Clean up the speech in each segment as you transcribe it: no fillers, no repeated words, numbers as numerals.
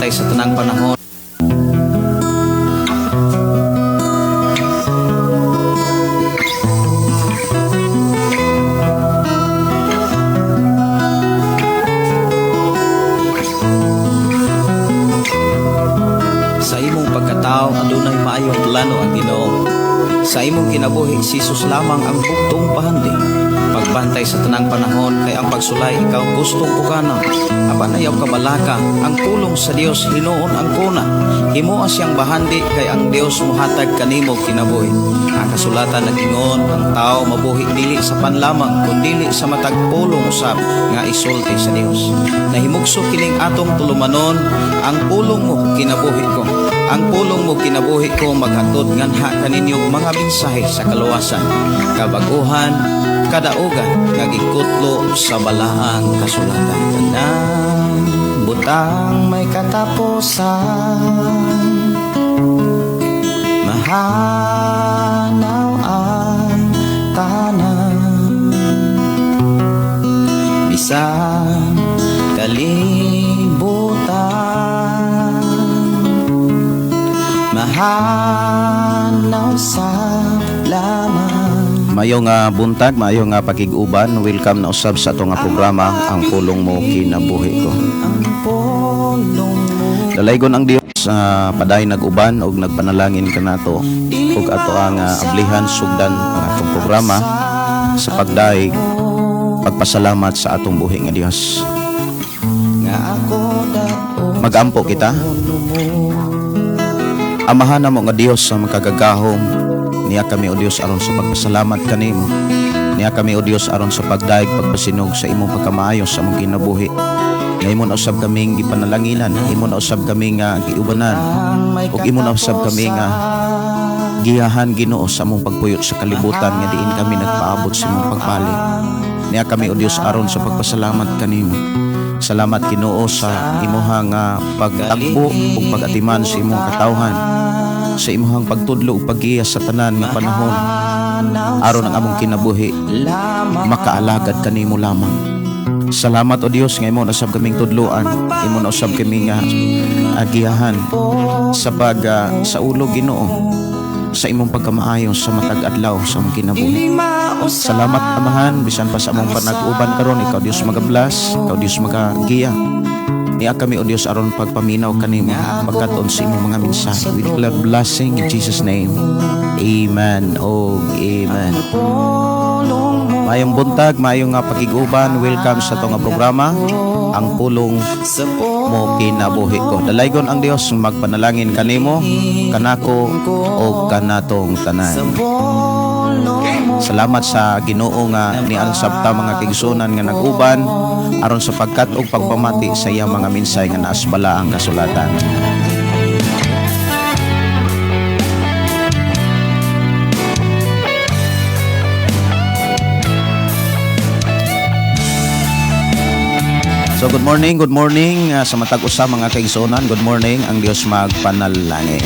Sa tanang panahon. Sa imong pagkatao adunay maayong plano ang Ginoo. Sa imong kinabuhi, si Jesus lamang ang bugtong pahandi. Pagbantay sa tanang panahon kay ang pagsulay ikaw gustong pugana. Apan ayaw kabalaka, ang pulong sa Dios hinuon ang kuna. Himoa siyang bahandi kay ang Dios mohatag kanimo kinabuhi. Ang kasulatan nag-ingon, ang tao mabuhi dili sa pan lamang kundili sa matag pulong usab nga isulti sa Dios. Nahimugso kining atong tulumanon, "Ang pulong mo kinabuhi ko." Ang pulong mo kinabuhi ko maghatod nganha kaninyo mga mensahe sa kaluwasan, kabaguhan, kadaugan nga gikutlo sa balaang kasulatan. Tanang butang may katapusan, mahanaw ang tanan, bisan kalibutan, mahanaw sa laman. Maayong nga buntag, maayong nga pakig-uban. Welcome na usab sa ato nga programa, Ang Pulong Mo Kinabuhi Ko. Ang pulong mo. Dalaygon ang Dios padayon nag-uban og nagpanalangin kanato ug ato ang ablihan sugdan ang atong programa sa pagdayeg pagpasalamat sa atong buhi nga Dios. Nga ako dad-on. Magampo kita. Amahan namo nga Dios sa makagagahom, niya kami, o Dios, aron sa pagpasalamat kanimo. Niya kami, o Dios, aron sa pagdayeg pagpasinog sa imong pagkamaayo sa among kinabuhi. Nga imo na usab kaming gipanalanginan, imo na usab kami nga giubanan, ug imo na usab kami nga giyahan, Ginoo, sa among pagpuyo sa kalibutan nga diin kami nagpaabot sa imong pagpali. Niya kami, o Dios, aron sa pagpasalamat kanimo. Salamat, Ginoo, sa imuhang pagtagbo ug pag-atiman sa imong katawhan, sa imuhang pagtudlo ug paggiya sa tanan nga panahon aron ang among kinabuhi makaalagad kanimo lamang. Salamat, o Dios, nga imo na usab kaming tudloan, imo na usab kami nga agiyahan sa pag sa ulo, Ginoo, sa imong pagkamaayo sa matag adlaw sa among kinabuhi. Salamat, Amahan, bisan pa sa among panag-uban karon, ikaw Dios magabless, ikaw Dios magagiya. Niya kami, o Dios, aron pagpaminaw kanimo, pagkat-on sa imong mga mensahe. We declare blessing in Jesus' name. Amen o amen. Maayong buntag, maayong nga pakig-uban. Welcome sa atong nga programa, Ang Pulong Mo Kinabuhi Ko. Dalaygon ang Dios magpanalangin kanimo, kanako o kanatong tanan. Salamat sa Ginoo nga niansab ta, mga kaigsuonan nga nag-uban aron sa pagkat og pagpamati sa iyang mga mensahe nga naa sa balaang kasulatan. So good morning sa matag usa, mga kaigsuonan. Good morning, ang Dios magpanalangin.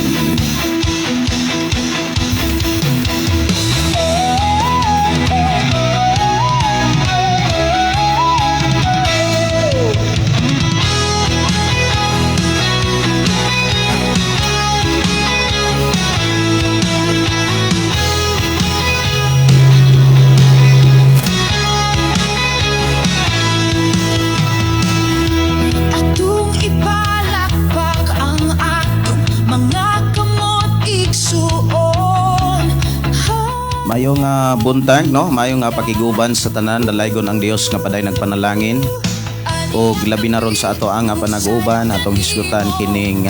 Atong ipalakpak ang atong mga kamot, igsuon. Maayong buntag, no? Maayong nga pakiguban sa tanan, dalaygon ang Dios nga paday nagpanalangin. Og labi na ron sa ato ang panag-uban, atong hisgutan kining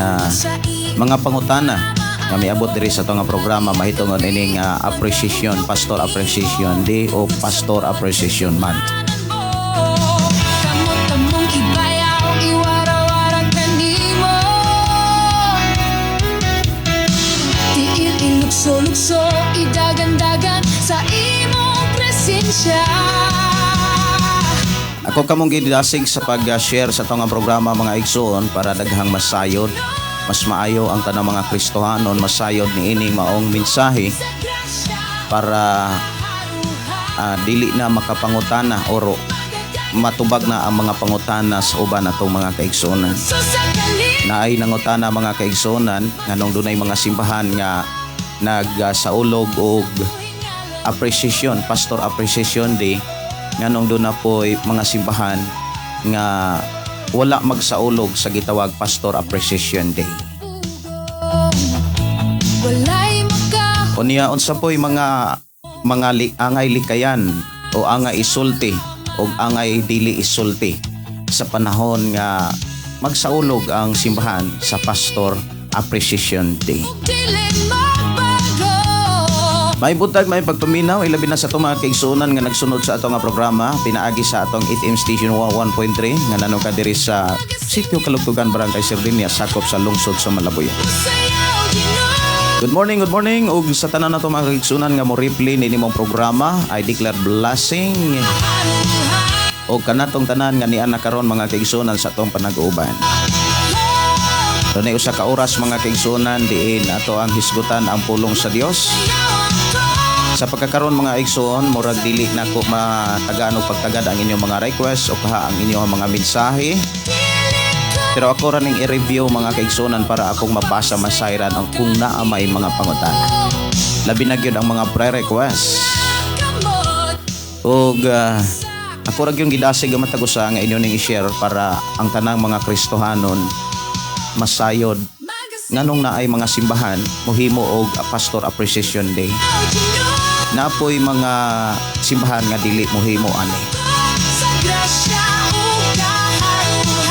mga pangutana nga miabot diri sa ato nga programa mahitungod ining appreciation, Pastor Appreciation Day o Pastor Appreciation Month. Kamot among ibayaw, iwarawara kanimo. Tiil ilukso-lukso, idagan-dagan sa imong presensya. Ako kamong gidasig sa pag-share sa atong nga programa, mga igsoon, para daghang masayod, mas maayo ang tanang mga Kristohanon masayod niini maong mensahe para dili na makapangutana oro Matubag na ang mga pangutana sa uban atong mga kaigsuonan. So sa kalit Naay nangutana, mga kaigsuonan, nganong dunay mga simbahan nga nagsaulog og appreciation, Pastor Appreciation Day, nganong duna po'y mga simbahan nga wala magsaulog sa gitawag Pastor Appreciation Day. Walay maka Unya, unsa po'y mga angay likayan o angay isulti o angay dili isulti sa panahon nga magsaulog ang simbahan sa Pastor Appreciation Day? Dili magbago. May buntag, may pagpaminaw, ilabi na sa atong mga kaigsuonan nga nagsunod sa atong nga programa, pinaagi sa atong FM station 1.3 nga nanuka diri sa Sitio Kalugtugan, Barangay Sardinia, sakop sa lungsod sa Malabuyoc. Sayaw Ginoo. Good morning, good morning. Ug sa tanan nato mga kaigsuonan nga mo replay nini mong programa, I declare blessing. Og kanatong tanan nga niana karon, mga kaigsuonan, sa atong panag-uban. Dunay usa ka oras, mga kaigsuonan, diin ato ang hisgutan ang pulong sa Dios. Sa pagkakaroon, mga igsoon, murag dili na ko matagaan og pagtagad ang inyong mga request o kaha ang inyong mga mensahe. Pero ako ra ning i-review, mga kaigsuonan, para akong mabasa masayran ang kung naa may mga pangutana. Labi na gyud ang mga pre-request. Kamot Ug ako ra gyud gidasig ang matag usa nga inyo ning i-share para ang tanang mga Kristohanon masayod nganong naay mga simbahan mohimo og Pastor Appreciation Day. Ginoo. Napoy mga simbahan nga dili mohimo ani. Sa grasya ug kaharuhay,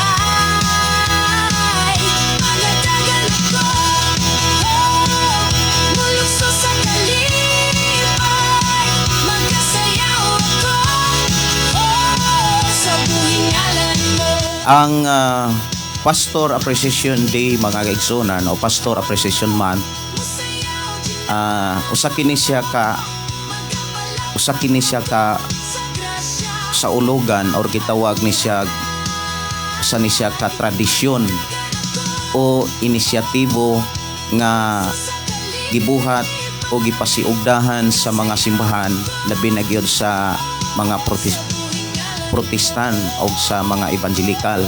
Magadagan ako. Mulukso sa kalipay. Magkasayaw ako sa buhing ngalan mo. Ang Pastor Appreciation Day, mga kaigsuonan, o Pastor Appreciation Month, Musayaw Ginoo. Usa kini siya ka Sa grasya sa ulugan or gitawag ni siya usa ni siya ka tradisyon o inisyatibo nga gibuhat o gipasiugdahan sa mga simbahan, labi na gyud sa mga Protestant o sa mga evangelical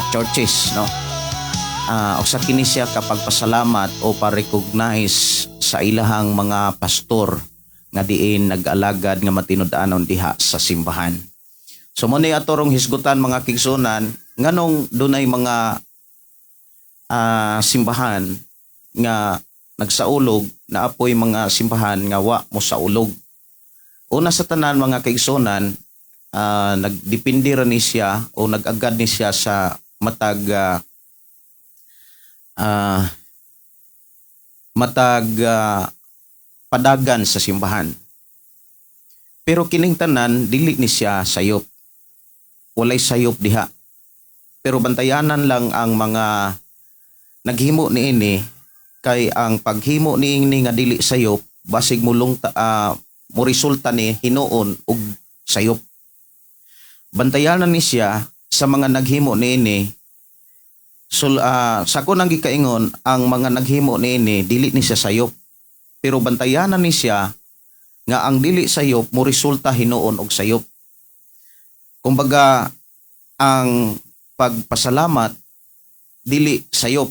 churches, no? Usa kini siya kapag pasalamat o pa-recognize sa ilahang mga pastor nga diin nag-alagad nga matinud-anon diha sa simbahan. So mo ni atorong hisgutan, mga kaigsuonan, nganong dunay mga simbahan nga nagsaulog, naapoy mga simbahan nga wa mo saulog. Una sa tanan, mga kaigsuonan, nagdepende ra ni siya o nag-agad ni siya sa matag padagan sa simbahan. Pero kining tanan dili ni siya sayop. Walay sayop diha. Pero bantayanan lang ang mga naghimo niini kay ang paghimo niini nga dili sayop, basig mulong mo resulta ni hinuon og sayop. Bantayanan ni siya sa mga naghimo niini. So sa ako nang gikaingon, ang mga naghimo niini dili ni siya sayop. Pero bantayanan ni siya nga ang dili sayop mo resulta hinuon og sayop. Kumbaga, ang pagpasalamat dili sayop.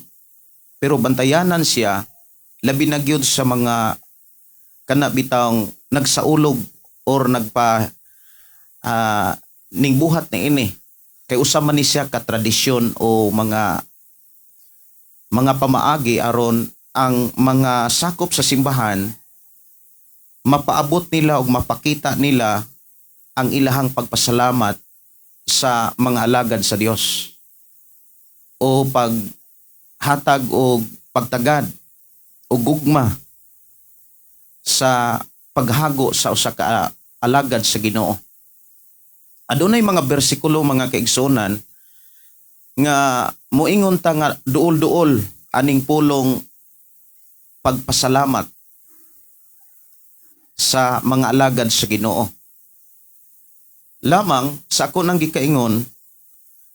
Pero bantayanan siya, labi na gyud sa mga kana bitawng nagsaulog or nagpa ning buhat ni ini kay usa man ni siya ka tradisyon o mga pamaagi aron ang mga sakop sa simbahan mapaabot nila og mapakita nila ang ilahang pagpasalamat sa mga alagad sa Dios o paghatag og pagtagad o gugma sa paghago sa usa ka alagad sa Ginoo. Adunay mga bersikulo, mga kaigsuonan, nga moingon ta nga duol-duol aning pulong pagpasalamat sa mga alagad sa Ginoo. Lamang sa ako nang gikaingon,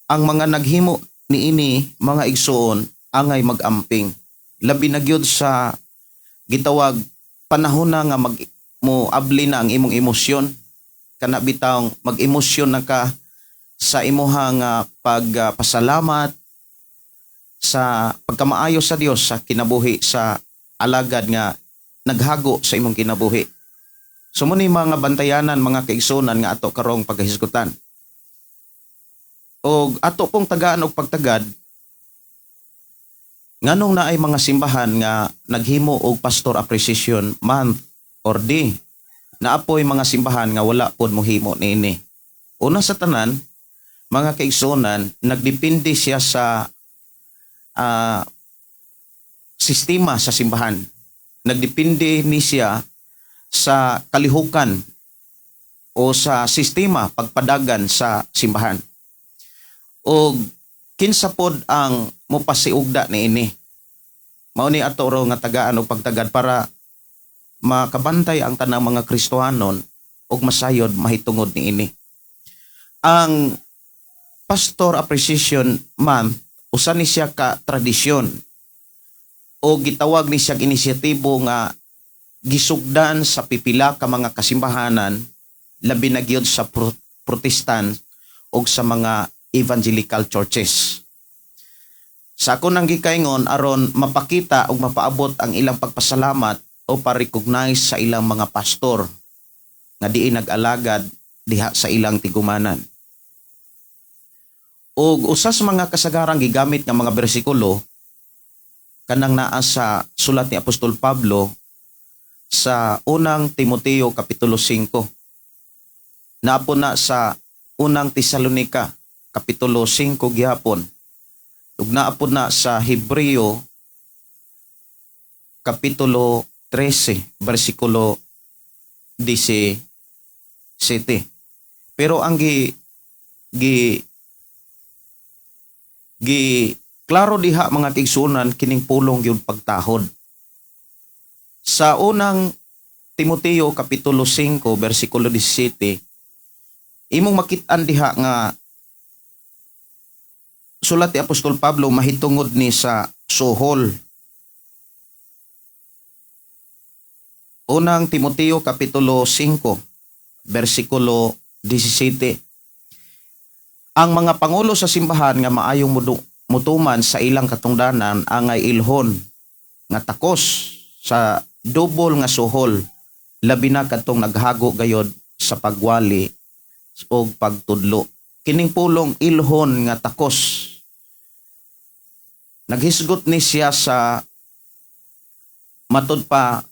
ang mga naghimo niini, mga igsuon, angay magamping. Labi na gyud sa gitawag panahon na nga mag mo abli na ang imong emosyon, kana bitawng mag-emosyon na ka. Sa imuhang pagpasalamat sa pagkamaayo sa Dios sa kinabuhi sa alagad nga naghago sa imong kinabuhi. So mao ni mga bantayanan, mga kaigsunan, nga ato karong pagkahisgutan. Og ato pong tagaan og pagtagad nganong naay mga simbahan nga naghimo og Pastor Appreciation Month or Day. Naa poy mga simbahan nga wala pod mohimo niini. Una sa tanan, mga kaigsunan, nagdepende siya sa sistema sa simbahan. Nagdepende ni siya sa kalihukan o sa sistema pagpadagan sa simbahan. O kinsa pod ang mopasiugda niini? Mao ni ato raw nga tagaan og pagtagad para makabantay ang tanang mga Kristohanon ug masayod mahitungod niini. Ang Pastor Appreciation Month, usa ni siya ka tradisyon o gitawag ni siyang inisyatibo nga gisugdan sa pipila ka mga kasimbahanan, labi na gyud sa Protestant o sa mga evangelical churches. Sa ako nang gikaingon, aron mapakita ug mapaabot ang ilang pagpasalamat o pa-recognize sa ilang mga pastor nga diin nag-alagad diha sa ilang tigumanan. Og usa sa mga kasagarang gigamit nga mga bersikulo, kanang naa sa sulat ni Apostol Pablo sa Unang Timoteo kapitulo 5. Naa po na sa Unang Tesalonika kapitulo 5 gihapon. Ug naa po na sa Hebreo kapitulo 13 bersikulo 17. Pero ang gi gi gi klaro diha, mga kaigsuonan, kining pulong gyud pagtahod. Sa Unang Timoteo kapitulo 5 bersikulo 17, imong makit-an diha nga sulat ni Apostol Pablo mahitungod ni sa suhol. Unang Timoteo kapitulo 5 bersikulo 17. Ang mga pangulo sa simbahan nga maayong mutuman sa ilang katungdanan angay ilhon nga takos sa double nga suhol, labi na kadtong naghago gayod sa pagwali og pagtudlo. Kining pulong ilhon nga takos, naghisgot ni siya sa matud pa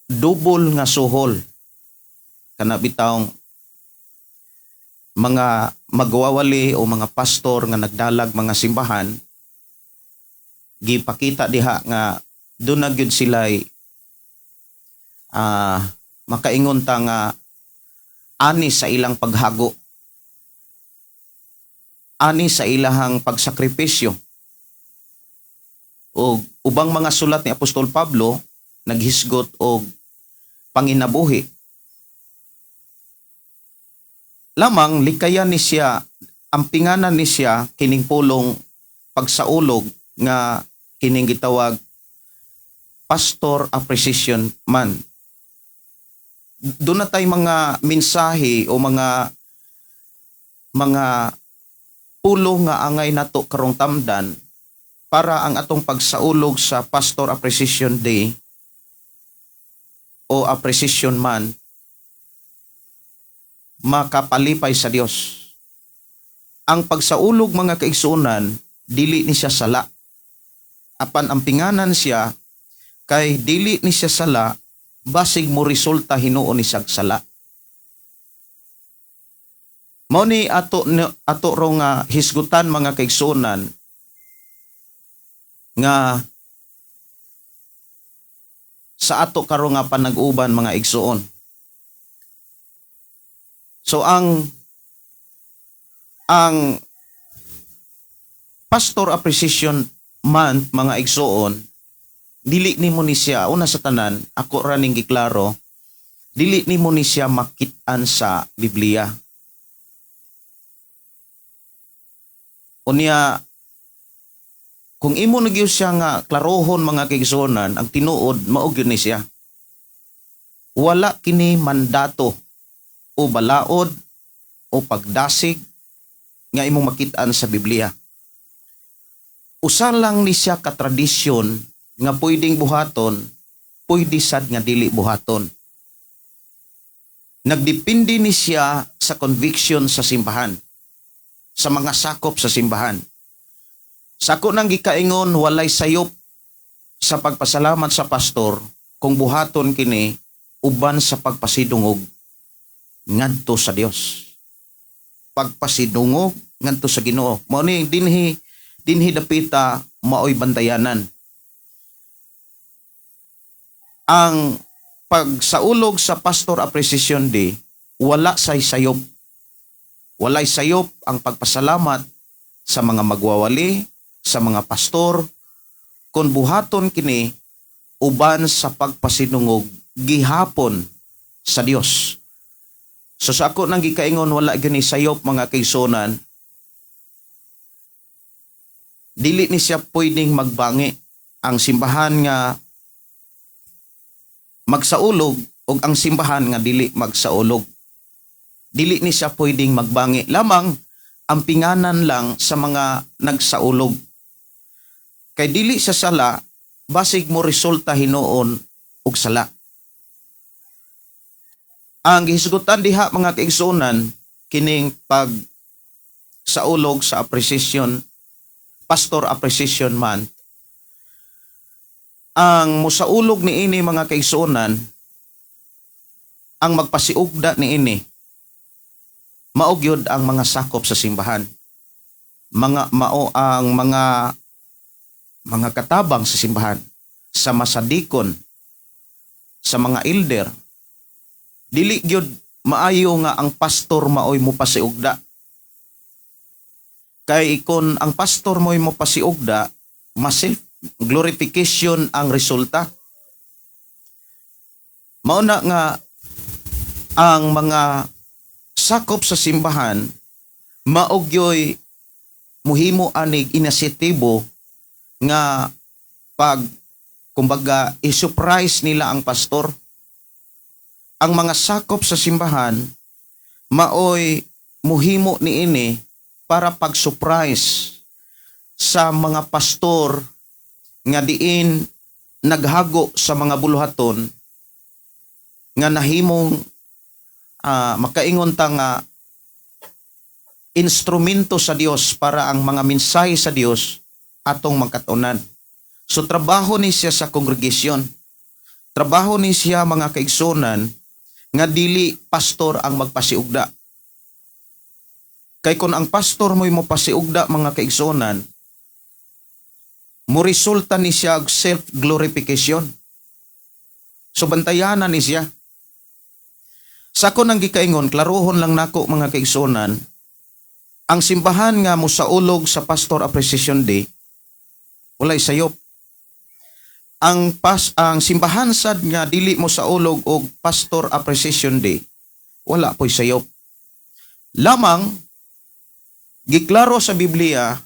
double nga suhol, kana bitawng mga magwawali o mga pastor nga nagdalag mga simbahan, gipakita diha nga doon na gyud sila makaingon ta nga ani sa ilang paghago, ani sa ilahang pagsakripisyo. O ubang mga sulat ni Apostol Pablo naghisgot og panginabuhi lamang. Likayan ni siya, ampinganan ni siya kining pulong pagsaulog nga kining gitawag Pastor Appreciation Month. Doon na tay mga mensahe o mga pulong nga angay nato karong tamdan para ang atong pagsaulog sa Pastor Appreciation Day o Appreciation Month makapalipay sa Dios. Ang pagsaulog, mga kaigsuonan, dili ni siya sala. Apan ang pinganan siya kay dili ni siya sala, basig mo resulta hinuon ni siyag sala. Mao ni ato ro nga hisgutan, mga kaigsuonan, nga sa ato karon nga panag-uban, mga igsuon. So ang Pastor Appreciation Month, mga igsuon, dili nimo ni siya, una sa tanan, ako ra ning giklaro, dili nimo ni siya makit-an sa Biblia. Unya kung imo na gyud siya nga klarohon, mga kaigsuonan, ang tinuod mao gyud ni siya. Wala kini mandato o balaod o pagdasig. nga imong makitaan sa Biblia. Usa lang ni siya ka tradisyon nga pwedeng buhaton, pwede sad nga dili buhaton. Nagdepende ni siya sa conviction sa simbahan, sa mga sakop sa simbahan. Sa ako nang gikaingon, walay sayop sa pagpasalamat sa pastor kung buhaton kini uban sa pagpasidungog ngadto sa Dios. Pagpasidungog ngadto sa Ginoo. Mao ni dinhi dinhi dapita maoy bantayanan. Ang pagsaulog sa Pastor Appreciation Day, wala say sayop. Walay sayop ang pagpasalamat sa mga magwawali, sa mga pastor, kung buhaton kini uban sa pagpasidungog gihapon sa Dios. So sa ako nang gikaingon, wala gyud ni sayop, mga kaigsuonan. Dili ni siya pwedeng magbangi ang simbahan nga magsaulog o ang simbahan nga dili magsaulog. Dili ni siya pwedeng magbangi. Lamang ang pinganan lang sa mga nagsaulog. Kay dili sa sala, basig mo resulta hinuon og sala. Ang gihisgutan diha, mga kaigsuonan, kining pag saulog sa appreciation, Pastor Appreciation Month, ang musaulog ni ini, mga kaigsuonan, ang magpasiugda ni ini mao gyud ang mga sakop sa simbahan, mga mao ang mga katabang sa simbahan, sa masadikon, sa mga elder. Dili gyud maayo nga ang pastor maoy mopasiugda, kay kon ang pastor mo'y mopasiugda, mas self glorification ang resulta. Mao na nga ang mga sakop sa simbahan mao gyoy muhimo anig inisyatibo nga pag kumbaga i-surprise nila ang pastor. Ang mga sakop sa simbahan maoy muhimo niini para pag-surprise sa mga pastor nga diin naghago sa mga buluhaton nga nahimong makaingon ta nga instrumento sa Dios para ang mga mensahe sa Dios atong makatunan. So trabaho ni siya sa kongregasyon. Trabaho ni siya, mga kaigsunan, nga dili pastor ang magpasiugda. Kay kung ang pastor mo'y mopasiugda, mga kaigsunan, mo resulta ni siya og self-glorification. So bantayanan ni siya. Sa ako nang gikaingon, klarohon lang nako, mga kaigsunan, ang simbahan nga mosaulog sa Pastor Appreciation Day, walay sayop. Ang simbahan sad nga dili mo saulog og Pastor Appreciation Day, wala po'y sayop. Lamang giklaro sa Biblia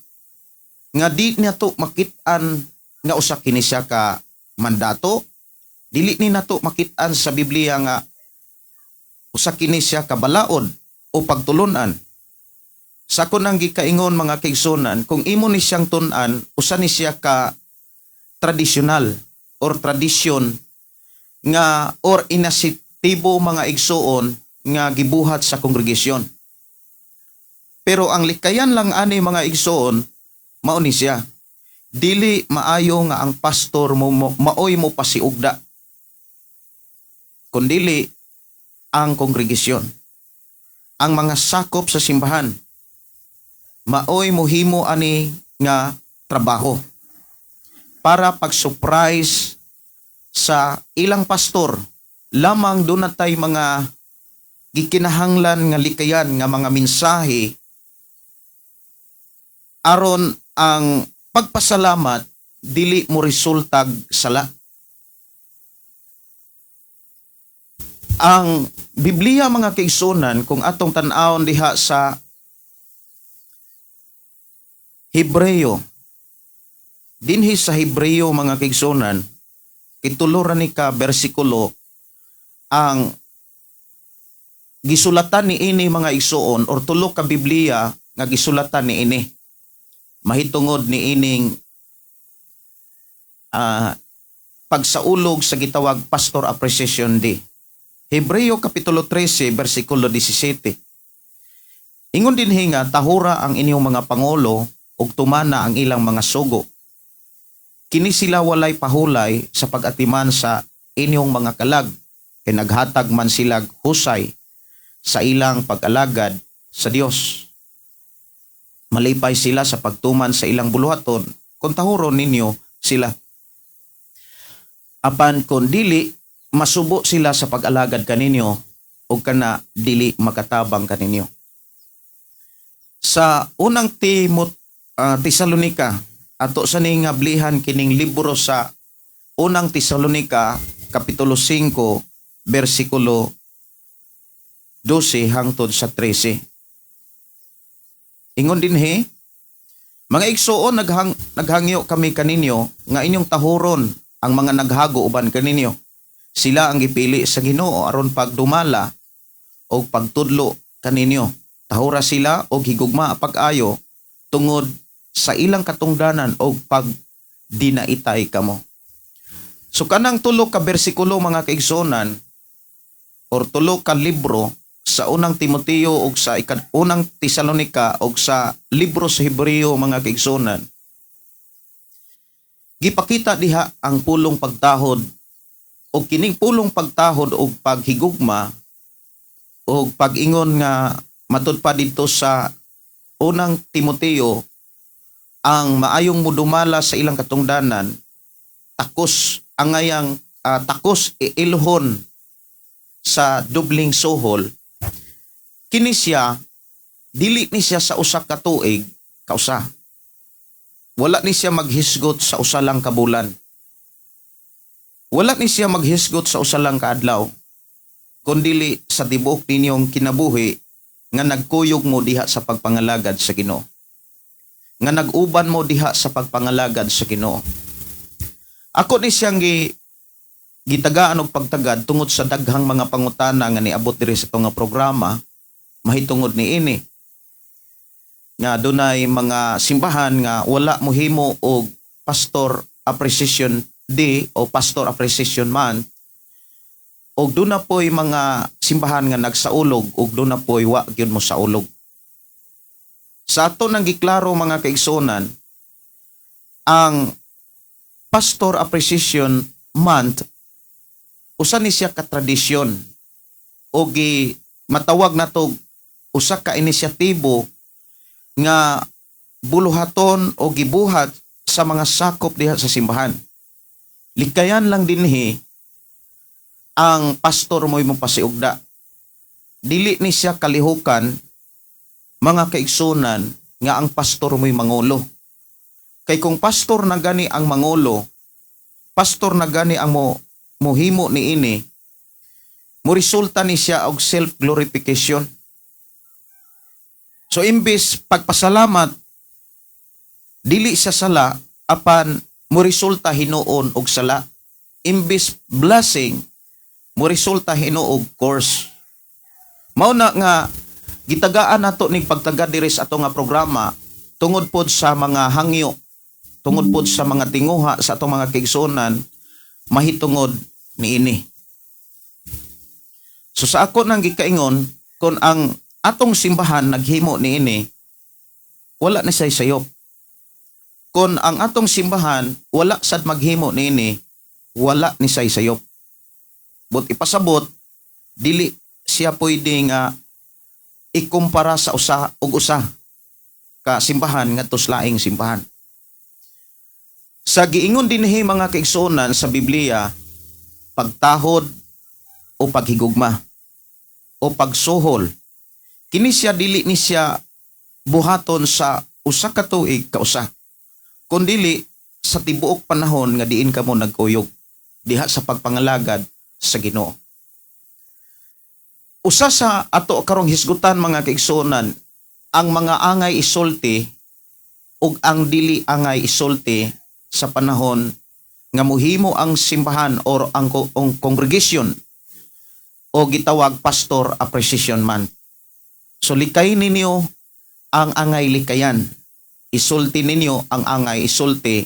nga di nato makit-an nga usa kini siya ka mandato, dili ni nato makit-an sa Biblia nga usa kini siya ka balaod o pagtulunan. Sa ako nang gikaingon, mga kaigsunan, kung imo ni siyang tun-an, usa ni siya ka tradisyonal or tradisyon nga or inisyatibo, mga igsuon, nga gibuhat sa kongregasyon. Pero ang likayan lang ani, mga igsuon, mao ni siya. Dili maayo nga ang pastor mo maoy mo pasiugda. Kundili ang kongregasyon. Ang mga sakop sa simbahan maoy mohimo ani nga trabaho para pag-surprise sa ilang pastor. Lamang duna tay mga gikinahanglan nga likayan nga mga mensahe aron ang pagpasalamat dili mo resultag sala. Ang Biblia, mga kaigsunan, kung atong tan-awon diha sa Hebreo, dinhi sa Hebreo, mga kaigsunan, kitulo ra ni ka bersikulo ang gisulatan ni ini, mga igsuon, or tulo ka Biblia nga gisulatan niini mahitungod niining pagsaulog sa gitawag Pastor Appreciation Day. Hebreo Kapitulo 13 versikulo 17. Ingon dinhi nga tahura ang inyong mga pangulo ug tumana ang ilang mga sugo. Kini sila walay pahulay sa pag-atiman sa inyong mga kalag, kay naghatag man sila husay sa ilang pag-alagad sa Dios. Malipay sila sa pagtuman sa ilang buluhaton kung tahuron ninyo sila. Apan kung dili, masubo sila sa pag-alagad kaninyo ug kana dili makatabang kaninyo. Sa Unang Tesalonika, ato sa ning ablihan kining libro sa Unang Tesalonika Kapitulo 5 versikulo 12 hangtod sa 13. Ingon dinhi, "Mga igsuon, naghangyo kami kaninyo nga inyong tahuron ang mga naghago uban kaninyo. Sila ang gipili sa Ginoo aron pagdumala o pagtudlo kaninyo. Tahura sila og higugma pag-ayo tungod sa ilang katungdanan og pagdinaitay kamo." So kanang tulo ka bersikulo, mga kaigsuonan, or tulo ka libro sa Unang Timoteo ug sa Unang Tesalonika ug sa libro sa Hebreo, mga kaigsuonan, gipakita diha ang pulong pagtahod, og kining pulong pagtahod og paghigugma og pag-ingon nga matud pa didto sa Unang Timoteo ang maayong mudumala sa ilang katungdanan, takos angayang takos iilhon sa dobling suhol. Kini siya dili ni siya sa usa ka tuig kausa. Wala ni siya maghisgot sa usa lang ka bulan. Wala ni siya maghisgot sa usa lang ka adlaw, kundili sa tibuok ninyong kinabuhi nga nagkuyog mo diha sa pagpangalagad sa Ginoo, nga nag-uban mo diha sa pagpangalagad sa Ginoo. Ako ni siyang gitagaan og pagtagad tungod sa daghang mga pangutana nga niabot diri sa nga programa mahitungod niini, nga dunay mga simbahan nga wala mohimo og Pastor Appreciation Day o Pastor Appreciation Month, og duna po'y mga simbahan nga nagsaulog ug duna po'y wa gyud mo saulog. Sa ato nang giklaro, mga kaigsuonan, ang Pastor Appreciation Month usa ni siya ka tradisyon o gi matawag nato usa ka inisyatibo nga buluhaton o gibuhat sa mga sakop diha sa simbahan. Likayan lang dinhi ang pastor mo'y mopasiugda. Dili ni siya kalihukan, mga kaigsunan, nga ang pastor mo'y mangulo. Kay kung pastor na gani ang mangulo, pastor na gani ang mo mohimo niini, mo resulta ni siya og self-glorification. So imbis pagpasalamat, dili siya sala, apan mo resulta hinuon og sala. Imbis blessing, mo resulta hinuog curse. Mao na nga gitagaan nato ning pagtaga diri sa ato nga programa tungod pod sa mga hangyo, tungod pod sa mga tinguha sa atong mga kaigsuonan mahitungod niini. So sa ako nang gikaingon, kung ang atong simbahan naghimo niini, wala ni say sayop. Kung ang atong simbahan wala sad maghimo niini, wala ni say sayop. But ipasabot, dili siya pwede nga ikumpara sa usa ug usa ka simbahan ngadto sa laing simbahan. Sa giingon dinhi, mga kaigsuonan, sa Biblia, pagtahod o paghigugma o pagsuhol, kini siya dili ni siya buhaton sa usa ka tuig kausa, kundili sa tibuok panahon nga diin kamo nagkuyog diha sa pagpangalagad sa Ginoo. Usa sa ato karong hisgutan, mga kaigsuonan, ang mga angay isulti ug ang dili angay isulti sa panahon nga muhimo ang simbahan or ang congregation o gitawag Pastor Appreciation Month. So likay ninyo Ang angay likayan. Isulti ninyo ang angay isulti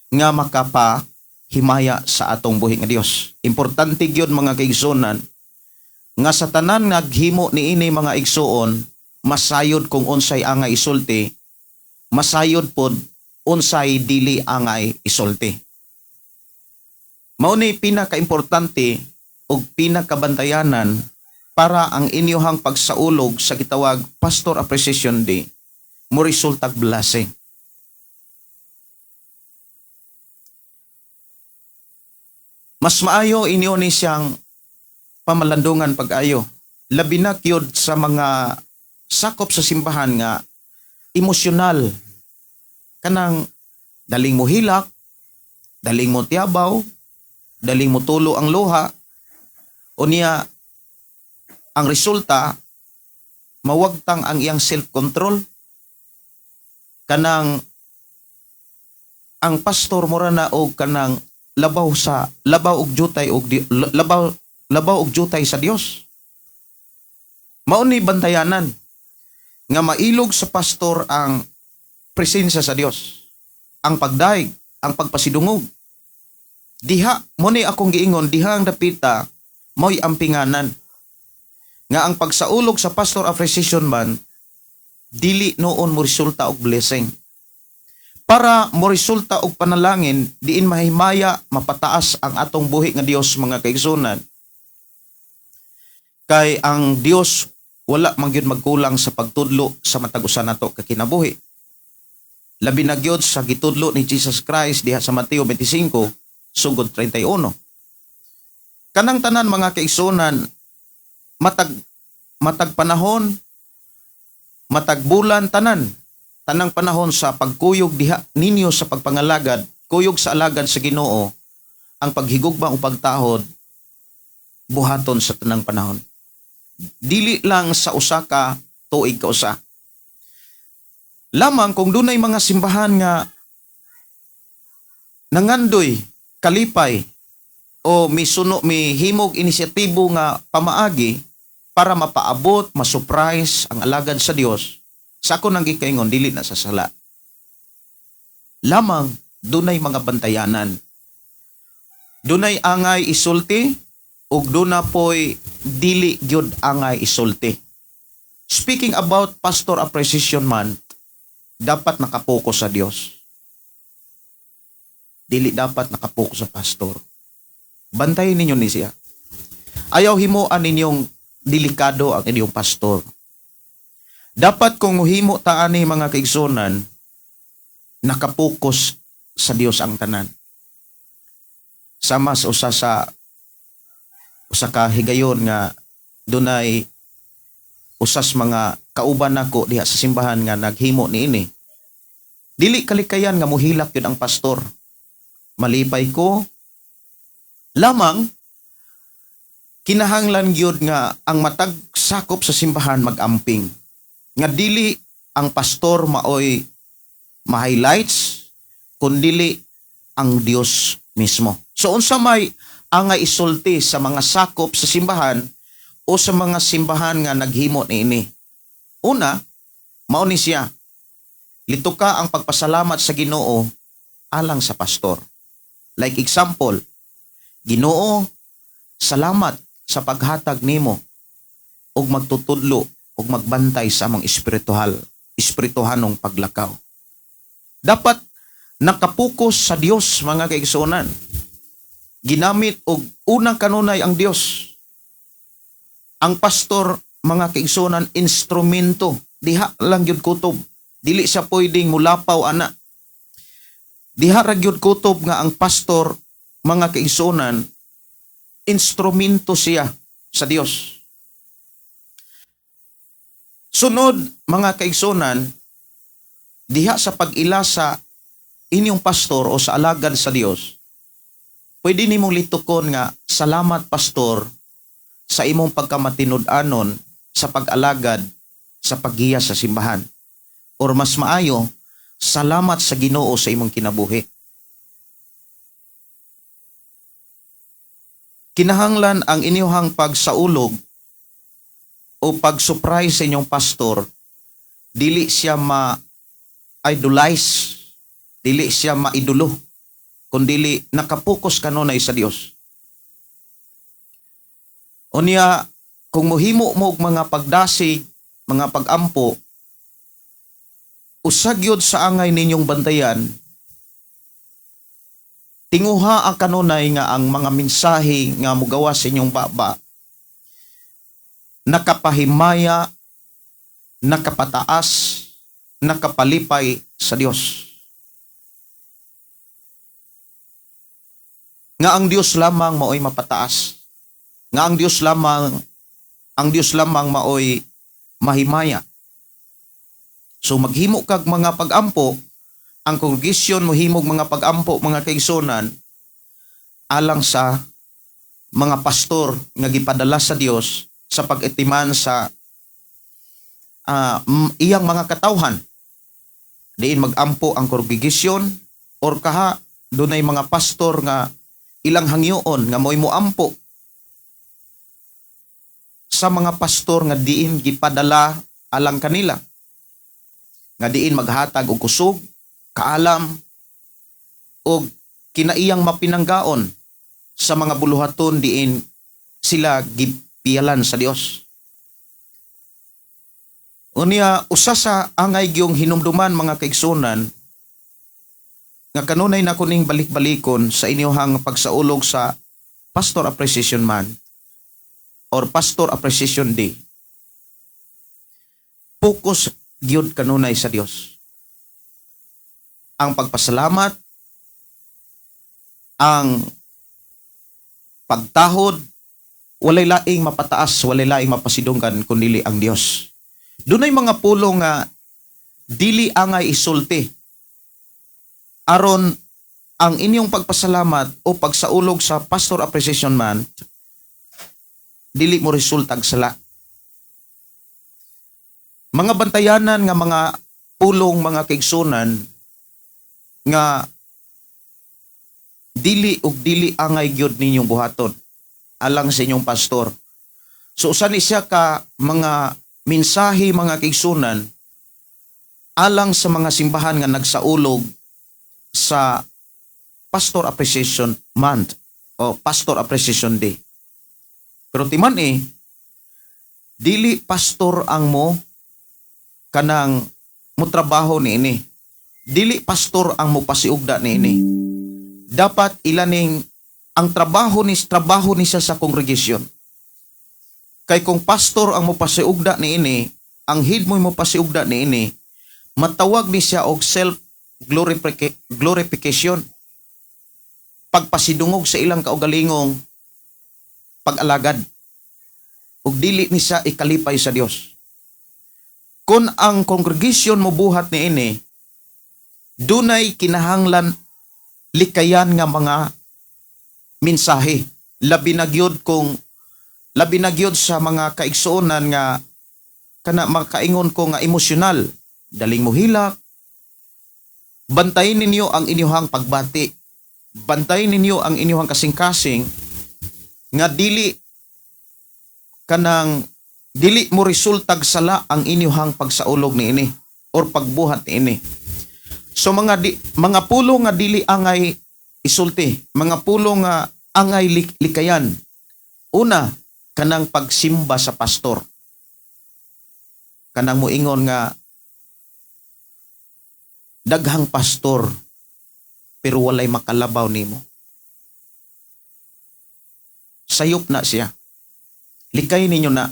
nga makapa himaya sa atong buhi nga Dios. Importante gyud, mga kaigsuonan, nga sa tanan naghimo niini, mga igsuon, masayod kung unsay angay isulti, masayod pod unsay dili angay isulti. Mao ni pinakaimportante ug pinakabantayanan para ang inyohang pagsaulog sa gitawag Pastor Appreciation Day mo resultag blessing. Mas maayo inyo ni siyang pamalandungan pag-ayo. Labi na gyud sa mga sakop sa simbahan nga emosyonal, kanang daling mo hilak, daling mo tiyabaw, daling mo tulo ang luha, unya ang resulta mawagtang ang iyang self-control. Kanang ang pastor mura na og kanang labaw sa labaw og jutay og labaw labaw og jutay sa Dios. Mao ni bantayanan nga mailog sa pastor ang presensya sa Dios, ang pagdaig, ang pagpasidungog. Diha mo ni akong giingon, diha ang dapita mo'y ampinganan nga ang pagsaulog sa Pastor Appreciation Month dili noon mo resulta og blessing. Para mo resulta og panalangin diin mahimaya, mapataas ang atong buhi nga Dios, mga kaigsunan, kay ang Dios wala man gyud magkulang sa pagtudlo sa matag usa nato ka kinabuhi, labi na gyud sa gitudlo ni Jesus Christ diha sa Mateo 25 sugod 31. Kanang tanan, mga kaigsunan, matag matag panahon, matag bulan, tanan tanang panahon sa pagkuyog diha ninyo sa pagpangalagad, kuyog sa alagad sa Ginoo, ang paghigugma o pagtahod buhaton sa tanang panahon, dili lang sa usa ka tuig ka usa. Lamang kung dunay mga simbahan nga nangandoy kalipay o misuno, mihimog inisyatibo nga pamaagi para mapaabot, masurprise ang alagad sa Dios, sa ako nang gikaingon, dili na sa sala. Lamang dunay mga bantayanan. Dunay angay isulti ug duna poy dili gyud angay isulti. Speaking about Pastor Appreciation Month, dapat nakapokus sa Dios. Dili dapat nakapokus sa pastor. Bantayin ninyo ni siya. Ayaw himuan ninyong delikado ang inyong pastor. Dapat kung himo ta ani, mga kaigsunan, nakapokus sa Dios ang tanan. Sama sa usa ka higayon nga dunay usas mga kauban nako diha sa simbahan nga naghimo niini. Dili kalikayan nga muhilak yun ang pastor. Malipay ko. Lamang kinahanglan gyud nga ang matag sakop sa simbahan magamping nga dili ang pastor maoy ma-highlights kundili ang Dios mismo. So unsa may angay isulti sa mga sakop sa simbahan o sa mga simbahan nga naghimo niini? Una, mao ni siya. Lituka ang pagpasalamat sa Ginoo alang sa pastor. Like example, "Ginoo, salamat sa paghatag nimo og magtutudlo og magbantay sa among espirituhanong paglakaw." Dapat nakapokus sa Dios, mga kaigsuonan. Ginamit og unang kanunay ang Dios. Ang pastor, mga kaigsuonan, instrumento diha lang gyud kutob. Dili siya pwedeng mulapaw ana. Diha ra gyud kutob nga ang pastor, mga kaigsuonan, instrumento siya sa Dios. Sunod, mga kaigsuonan, diha sa pag-ila sa inyong pastor o sa alagad sa Dios, pwede nimong litukon nga, "Salamat, pastor, sa imong pagkamatinud-anon sa pag-alagad, sa paggiya sa simbahan." Or mas maayo, "Salamat sa Ginoo sa imong kinabuhi." Kinahanglan ang inyong pagsaulog o pag-surprise sa inyong pastor. Dili siya ma idolize, dili siya maidolo, kundili nakapokus kanunay sa Dios. Unya, kung mohimo mo og mga pagdasig, mga pagampo, usa gyud sa angay ninyong bantayan, tinguha ang kanunay nga ang mga mensahe nga mugawas sa inyong baba nakapahimaya, nakapataas, nakapalipay sa Dios. Nga ang Dios lamang maoy mapataas. Nga ang Dios lamang maoy mahimaya. So maghimo kag mga pagampo, ang kongregasyon mohimog mga pagampo, mga kaigsunan, alang sa mga pastor nga gipadala sa Dios sa pag-itiman sa iyang mga katawhan. Diin magampo ang kongregasyon or kaha dunay mga pastor nga ilang hangyoon nga mo'y moampo sa mga pastor nga diin gipadala alang kanila, nga diin maghatag og kusog, kaalam og kinaiyang mapinanggaon sa mga buluhaton diin sila gipiyalan sa Dios. Unya, usa sa angay gyung hinumduman, mga kaigsunan, nga kanunay na kuning balik-balikon sa inyuhang pagsaulog sa Pastor Appreciation Month or Pastor Appreciation Day. Focus gyud kanunay sa Dios. Ang pagpasalamat, ang pagtahod, walay laing mapataas, walay laing mapasidunggan kundi ang Dios. Dunay mga pulong nga dili angay isulti aron ang inyong pagpasalamat o pagsaulog sa Pastor Appreciation Month dili mo resultag sala. Mga bantayanan nga mga pulong, mga kaigsunan, nga dili ug dili angay gyud ninyong buhaton alang sa inyong pastor. So usa ni siya ka mga mensahe, mga kaigsunan, alang sa mga simbahan nga nagsaulog sa Pastor Appreciation Month o Pastor Appreciation Day. Pero timan eh, dili pastor ang mo kanang mo trabaho ni ini. Dili pastor ang mo pasiugda ni ini. Dapat ilaning ang trabaho ni siya sa kongregasyon. Kay kung pastor ang mo pasiugda ni ini, ang head mo mo pasiugda ni ini, matawag ni siya og self glorification. Pagpasidungog sa ilang kaugalingong pag-alagad. Ug dili ni siya ikalipay sa Dios. Kung ang congregation mo buhat ni ini, dunay kinahanglan likayan nga mga mensahe. Labi na gyud sa mga kaigsuonan nga kana makaingon ko nga emosyonal, daling mohilak. Bantayin ninyo ang inyuhang pagbati. Bantayin ninyo ang inyuhang kasing-kasing nga dili kanang dili mo resultag sala ang inyuhang pagsaulog ni ini or pagbuhat ni ini. So mga pulo nga dili angay isulti, mga pulo nga angay likayan. Una, kanang pagsimba sa pastor. Kanang moingon nga daghang pastor pero walay makalabaw nimo. Sayop na siya. Likay ninyo na.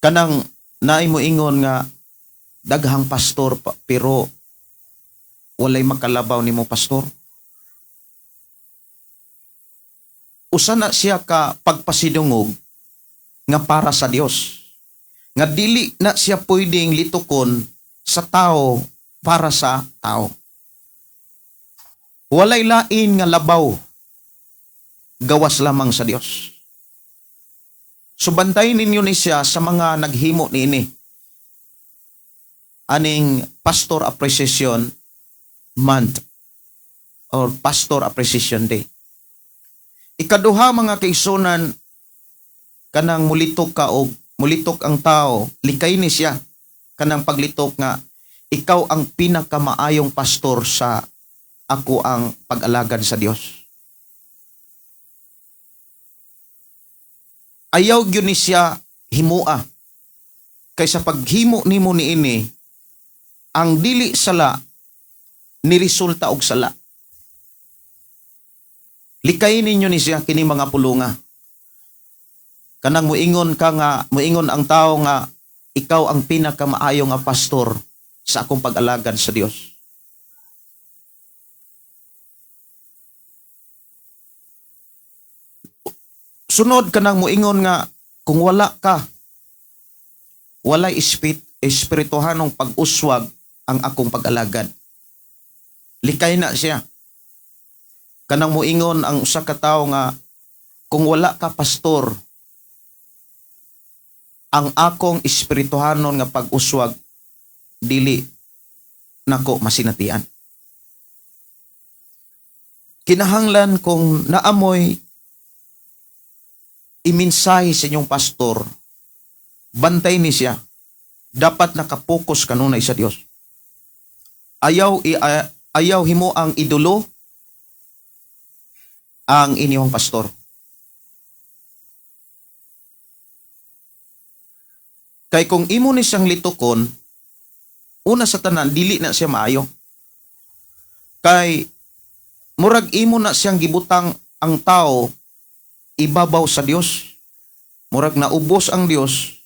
Kanang naay mo ingon nga daghang pastor pa, pero walay makalabaw nimo, pastor. Usa na siya ka pagpasidungog nga para sa Dios. Nga dili na siya pwedeng litukon sa tao para sa tao. Walay lain nga labaw gawas lamang sa Dios. Subantay ninyo ni siya sa mga naghimo niini. Aning Pastor Appreciation Month or Pastor Appreciation Day. Ikaduha, mga kaigsunan, kanang mulitok ka og mulitok ang tao, likay ni siya. Kanang paglitok nga ikaw ang pinakamaayong pastor sa ako ang pag-alagad sa Dios. Ayaw gyud ni siya himua. Kay sa paghimo nimo niini, ang dili sala ni resulta og sala. Likay ninyo ni siya kini mga pulunga. Kanang muingon ka nga, muingon ang tao nga ikaw ang pinakamaayo nga pastor sa akong pag-alagad sa Dios. Sunod kanang muingon nga kung wala ka, walay espirituhanong pag-uswag ang akong pag-alagad. Likay na siya. Kanang muingon ang usa ka tawo nga kung wala ka, pastor, ang akong espirituhanon nga pag-uswag dili nako masinatian. Kinahanglan kung naamoy iminsahe sa inyong pastor, bantay ni siya. Dapat nakapokus kanunay sa Dios. Ayaw himo ang idolo ang inyong pastor. Kay kung imo ni siyang litukon, una sa tanan dili na siya maayo. Kay murag imo na siyang gibutang ang tao ibabaw sa Dios. Murag naubos ang Dios,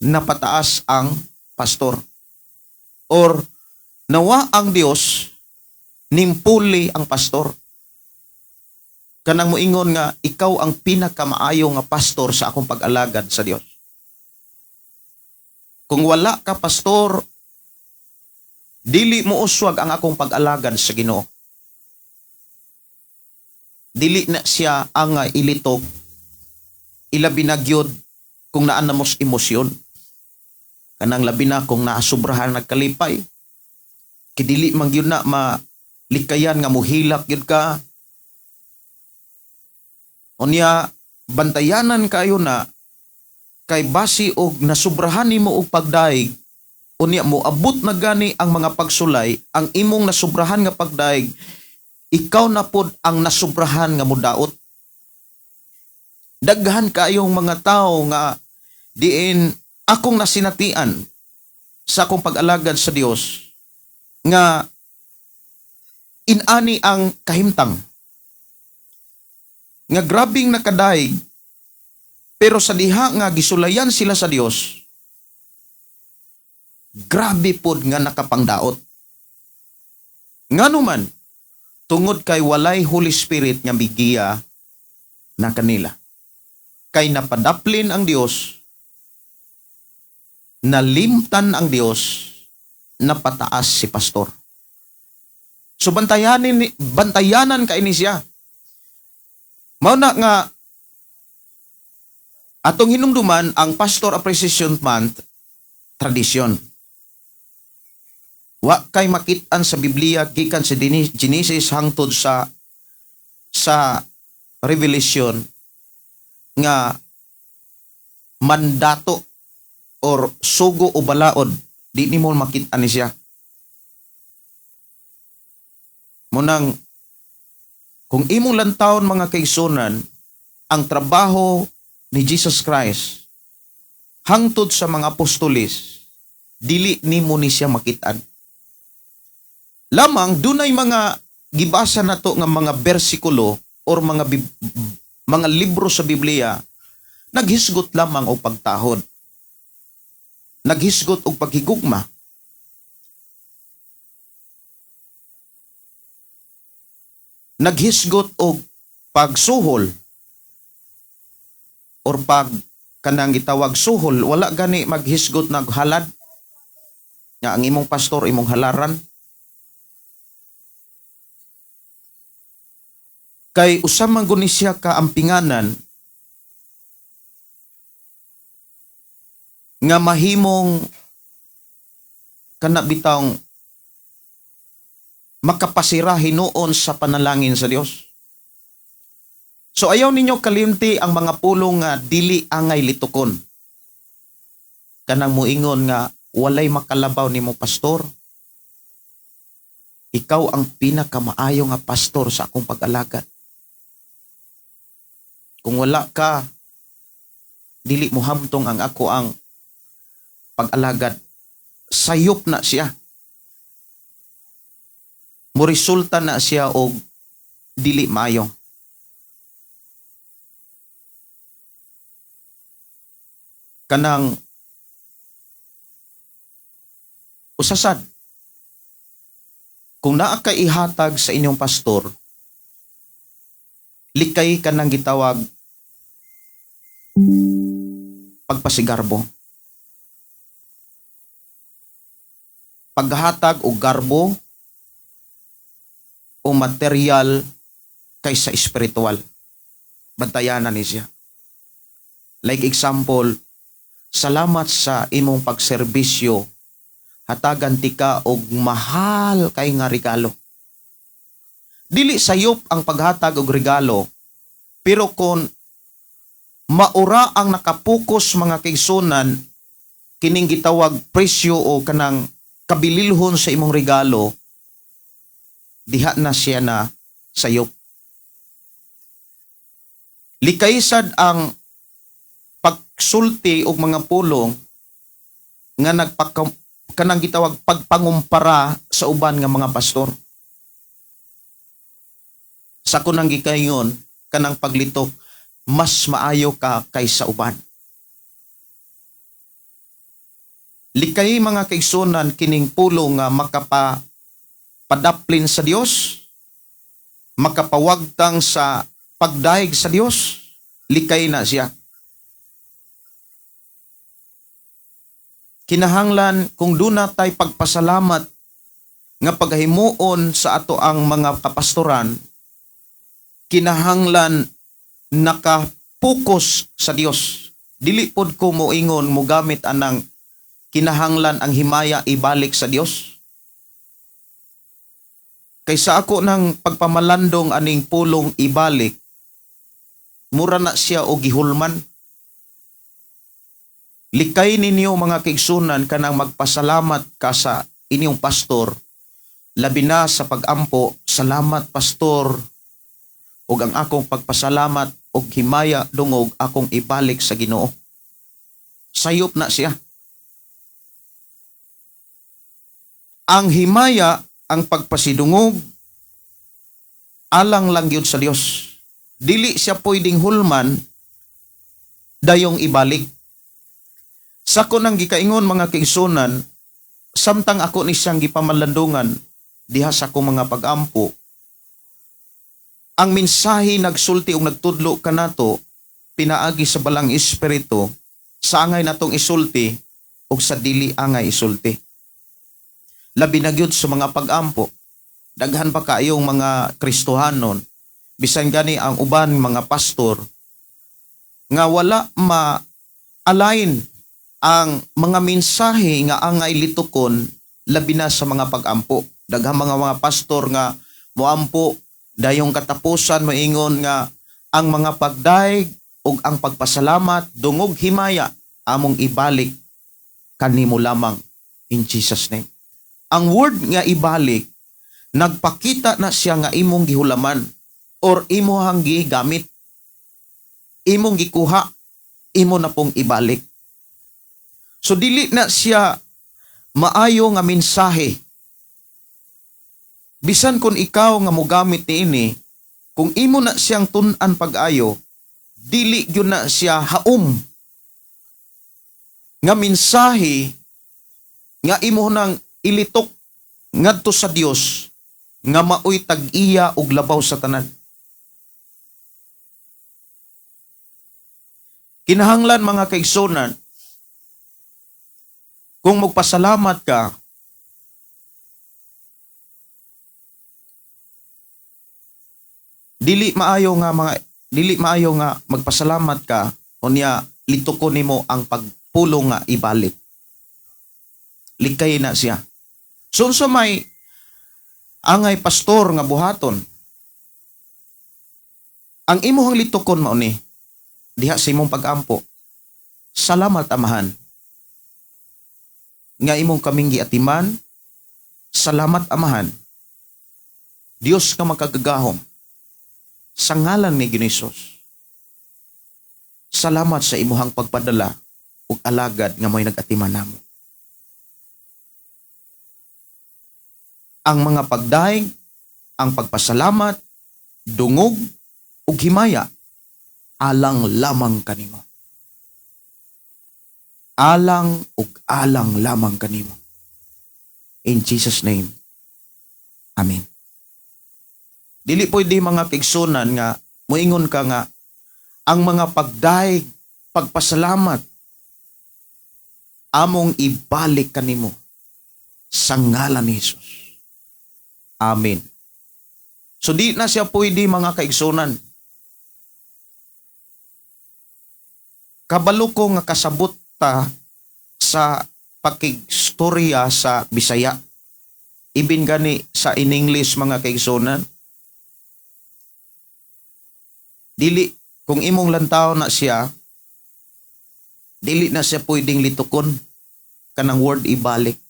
napataas ang pastor. Or nawa ang Dios, nimpuli ang pastor. Kanang moingon nga ikaw ang pinakamaayo nga pastor sa akong pag-alagad sa Dios. Kung wala ka, pastor, dili mo uswag ang akong pag-alagad sa Ginoo. Dili na siya ang ilitok, ilabi na gyud kung naan na mos emosyon. Kanang labi na kung naasubrahan nagkalipay. Kidili man gyud na malikayan nga muhilak gyud ka. Unya, bantayanan kayo na kay basi og nasubrahan nimo og pagdaig, unya mo abot na gani ang mga pagsulay, ang imong nasubrahan nga pagdaig, ikaw na pod ang nasubrahan nga mudaot. Daghan kaayong mga tao nga diin akong nasinatian sa akong pag-alagad sa Dios nga inani ang kahimtang nga grabing nakadaig, pero sa diha nga gisulayan sila sa Dios, grabe pod nga nakapangdaot. Ngano man? Tungod kay walay Holy Spirit nga migiya na kanila. Kay napadaplin ang Dios, nalimtan ang Dios, napataas si pastor. So bantayanan kay ni siya. Mao na nga atong hinumduman ang Pastor Appreciation Month, tradisyon. Wa kay makit-an sa Biblia gikan sa Genesis hangtod sa Revelation nga mandato or sugo o balaod, di nimo makit-an ni siya. Munang kung imong lantawon, mga kaigsunan, ang trabaho ni Jesus Christ hangtod sa mga apostoles, dili nimo ni siya makit-an. Lamang dunay mga gibasa nato nga mga bersikulo or mga libro sa Biblia naghisgot lamang og pagtahod. Naghisgot og paghigugma. Naghisgot og pagsuhol or pag kanang gitawag suhol, wala gani maghisgot naghalad nga ang imong pastor imong halaran. Kay usa man guni siya ka ampinganan nga mahimong kana bitawng makapasira hinuon sa panalangin sa Dios. So ayaw ninyo kalimti ang mga pulong nga dili angay litukon. Kanang muingon nga Walay makalabaw nimo, pastor. Ikaw ang pinakamaayo nga pastor sa akong pag-alagad. Kung wala ka, dili mo hamtong ang ako ang pag-alagad. Sayop na siya. Moresulta na siya og dili maayo. Kanang usasad, kung naa kay ihatag sa inyong pastor, likay ka nang gitawag pagpasigarbo. Paghatag og garbo o material kaysa espiritual. Bantayanan ni siya. Like example, salamat sa imong pagserbisyo, hatagan tika og mahal kay nga regalo. Dili sayop ang paghatag og regalo, pero kung maura ang nakapokus, mga kaigsunan, kining gitawag presyo o kanang kabililhon sa imong regalo, diha na siya na sayop. Likay sad ang pagsulti og mga pulong nga nagpaka kanang gitawag pagpangumpara sa uban nga mga pastor. Sa kunang gikayon kanang paglitok, mas maayo ka kaysa uban. Likay, mga kaigsunan, kining pulong nga makapa padaplin sa Dios, makapawagtang sa pagdayeg sa Dios, likay na siya. Kinahanglan kung duna tay pagpasalamat nga paghimuon sa ato ang mga kapastoran, kinahanglan nakapokus sa Dios. Dili pod ko moingon mogamit anang kinahanglan ang himaya ibalik sa Dios. Kaysa ako ng pagpamalandong aning pulong ibalik, mura na siya og gihulman. Likay ninyo, mga kaigsunan, kanang magpasalamat ka sa inyong pastor, labi na sa pagampo, "Salamat, pastor, ug ang akong pagpasalamat og himaya dungog akong ibalik sa Ginoo." Sayop na siya. Ang himaya, ang pagpasidungog, alang lang gyud sa Dios. Dili siya pwedeng hulman dayong ibalik. Sa ko nang gikaingon, mga kaigsunan, samtang ako ni siyang gipamalandungan diha sa akong mga pagampo, ang mensahe nagsulti og nagtudlo kanato pinaagi sa Balaang Espiritu sa angay natong isulti ug sa dili angay isulti. Labi na gyud sa mga pagampo. Daghan pa kaayong mga Kristohanon, bisan gani ang uban mga pastor nga wala ma-align ang mga mensahe nga angay litukon, labi na sa mga pagampo. Daghang mga pastor nga moampo, dayong katapusan moingon nga ang mga pagdayeg ug ang pagpasalamat dungog himaya among ibalik kanimo lamang in Jesus' name. Ang word nga ibalik, nagpakita na siya nga imong gihulaman or imohang gigamit, imong gikuha, imo na pong ibalik. So dili na siya maayo nga mensahe. Bisan kung ikaw nga mogamit niini, kung imo na siyang tun-an pag-ayo, dili gyud na siya haom nga mensahe nga imo nang ilitok ngadto sa Dios nga maoy tag-iya og labaw sa tanan. Kinahanglan, mga kaigsunan, kung magpasalamat ka, dili maayo nga magpasalamat ka unya litukon nimo ang pagpulong nga ibalik. Likay na siya. So unsa may angay pastor nga buhaton? Ang imuhang litukon mao ni diha sa imong pagampo. "Salamat, Amahan. Nga imong kaming giatiman. Salamat, Amahan. Dios nga makagagahom. Sa ngalan ni Ginoong Hesus. Salamat sa imuhang pagpadala ug alagad nga mo'y nag-atiman namo. Ang mga pagdaig, ang pagpasalamat, dungog ug himaya alang lamang kanimo. Alang ug alang lamang kanimo. In Jesus' name. Amen. Dili pwede, mga kaigsunan, nga moingon ka nga ang mga pagdaig, pagpasalamat among ibalik kanimo sa ngalan ni Jesus. Amen. So di na siya pwede, mga kaigsunan. Kabalo ko nga kasabot ta sa pakigstorya sa Bisaya. Ibin gani sa in English, mga kaigsunan. Dili, kung imong lantaw na siya, dili na siya pwedeng litukon kanang word "ibalik".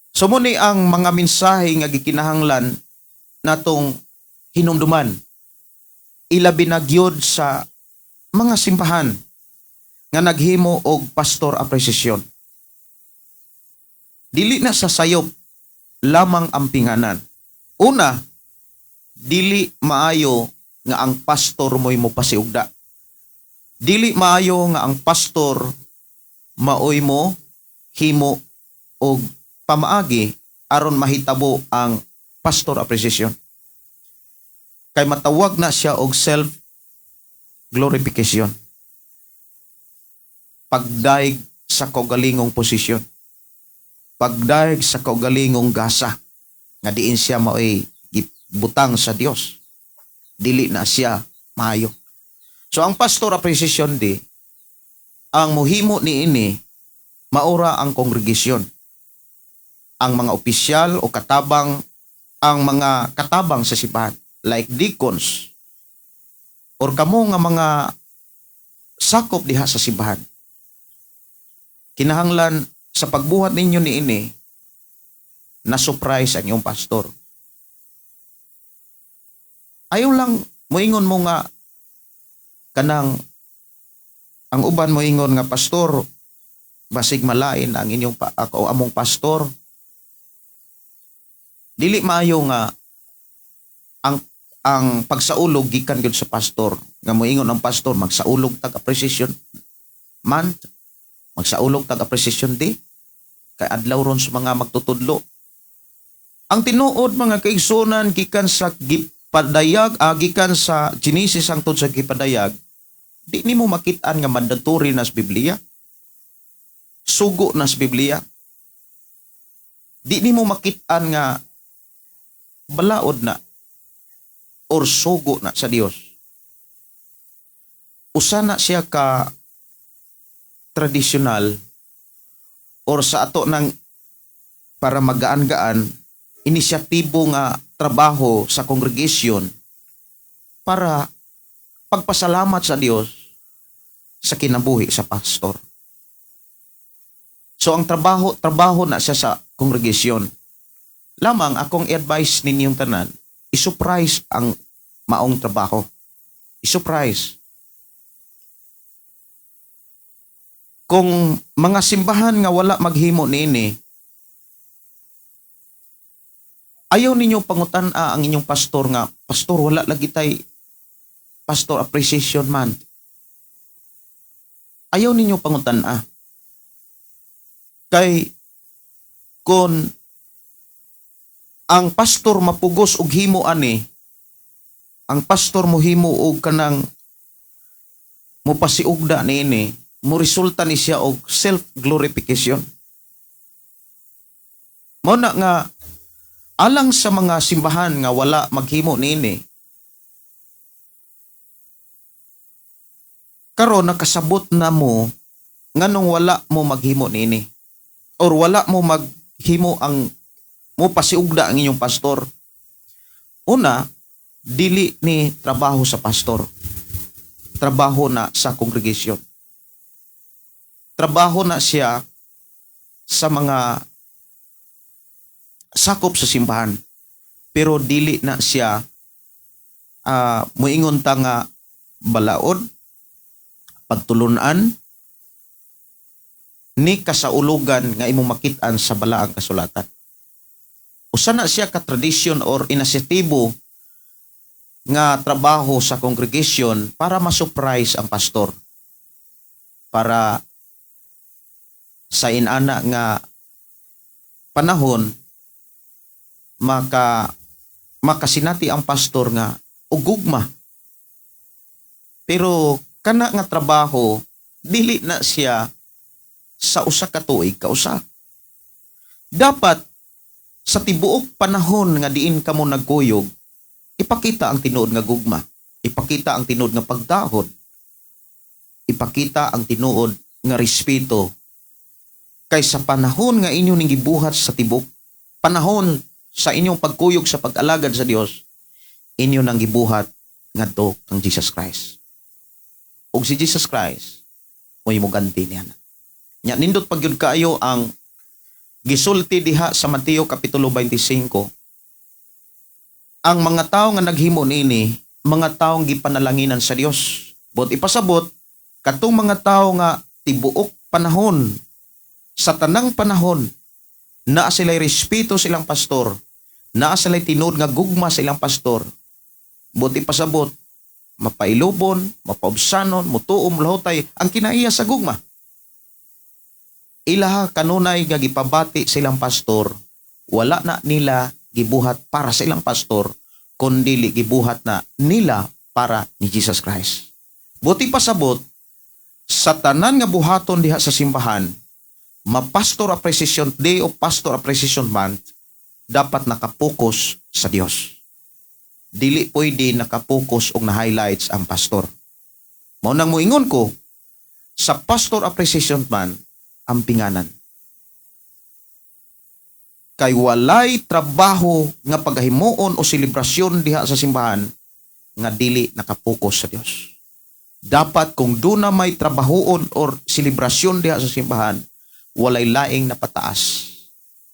So mao ni ang mga mensahe nga gikinahanglan natong hinumduman. Ilabi na gyud sa mga simbahan nga naghimo og pastor appreciation. Dili na sa sayop lamang ang pinganan. Una, dili maayo nga ang pastor mo'y mopasiugda. Dili maayo nga ang pastor maoy mo himo og pamaagi aron mahitabo ang pastor appreciation. Kay matawag na siya og self glorification. Pagdaig sa kaugalingong posisyon. Pagdaig sa kaugalingong gasa nga diin siya maoy gibutang sa Dios. Dili na siya maayo. So ang pastor appreciation di ang muhimo niini maura ang kongregasyon. Ang mga opisyal o katabang, ang mga katabang sa simbahan like deacons or kamo nga mga sakop diha sa simbahan. Kinahanglan sa pagbuhat ninyo niini na surprise ang iyong pastor. Ayaw lang moingon mo nga kanang ang uban moingon nga, "Pastor, basig malain ang inyong ako among pastor." Dili maayo nga ang pagsaulog gikan gyud sa pastor, nga moingon ang pastor, "Magsaulog tag appreciation month, magsaulog tag appreciation day kay adlaw ron sa mga magtutudlo." Ang tinuod, mga kaigsunan, gikan sa gipadayag, gikan sa Genesis hangtod sa gipadayag, di nimo makit-an nga mandatory na sa Biblia, sugo na sa Biblia. Di nimo makit-an nga balaod na or sugo na sa Dios. Usa na siya ka tradisyonal or sa ato ng para magaan-gaan inisyatibo nga trabaho sa congregation para pagpasalamat sa Dios sa kinabuhi sa pastor. So ang trabaho, trabaho na siya sa congregation. Lamang akong advice ninyong tanan, i-surprise ang maong trabaho. I-surprise. Kung mga simbahan nga wala maghimo niini, ayaw ninyo pangutan-a ang inyong pastor nga, "Pastor, wala lagi tay pastor appreciation month." Ayaw ninyo pangutan-a. Kay kung ang pastor mapugos og himo ani, ang pastor mohimo og kanang mopasiugda niini, mo resulta ni siya og self glorification. Mao na nga alang sa mga simbahan nga wala maghimo niini, karon nakasabot na mo nganong wala mo maghimo niini or wala mo maghimo ang mo pasiugda ang inyong pastor. Una, dili ni trabaho sa pastor. Trabaho na sa congregation. Trabaho na siya sa mga sakop sa simbahan. Pero dili na siya muingon ta nga balaod, pagtulunan, ni kasaulugan nga imong makit-an sa balaang kasulatan. Usa na siya ka tradisyon or inisyatibo nga trabaho sa congregation para ma-surprise ang pastor. Para sa inana nga panahon makasinati ang pastor nga ugugma. Pero kana nga trabaho dili na siya sa usa ka tuig kausa. Dapat sa tibuok panahon nga diin kamo nagkuyog, ipakita ang tinuod nga gugma, ipakita ang tinuod nga pagdahod, ipakita ang tinuod nga respeto kay sa panahon nga inyo ning gibuhat sa tibuok panahon sa inyong pagkuyog sa pag-alagad sa Dios, inyo nang gibuhat ngadto kang Jesus Christ. Ug si Jesus Christ mo'y moganti niya na. Nya nindot pagyud kaayo ang gisulti diha sa Mateo kapitulo 25. Ang mga tao nga naghimo niini, mga taong gipanalanginan sa Dios. But ipasabot katong mga tao nga tibuok panahon, sa tanang panahon, naa sila'y respeto sa ilang pastor, naa sila'y tinuod nga gugma sa ilang pastor. But ipasabot, mapailubon, mapaubsanon, mutuo, mulahutay, ang kinaiya sa gugma. Ilaha kanunay nga gipabati sa ilang pastor, wala na nila gibuhat para sa ilang pastor, kundi gibuhat na nila para ni Jesus Christ. Buti pasabot, sa tanan nga buhaton diha sa simbahan, ma-Pastor Appreciation Day o Pastor Appreciation Month, dapat nakapokus sa Dios. Dili pwede nakapokus og na-highlights ang pastor. Mao nang moingon ko, sa Pastor Appreciation Month, ang pinganan. Kay walay trabaho nga pagahimuon o selebrasyon diha sa simbahan nga dili nakapokus sa Dios. Dapat kung duna may trabahoon or selebrasyon diha sa simbahan, walay laing napataas,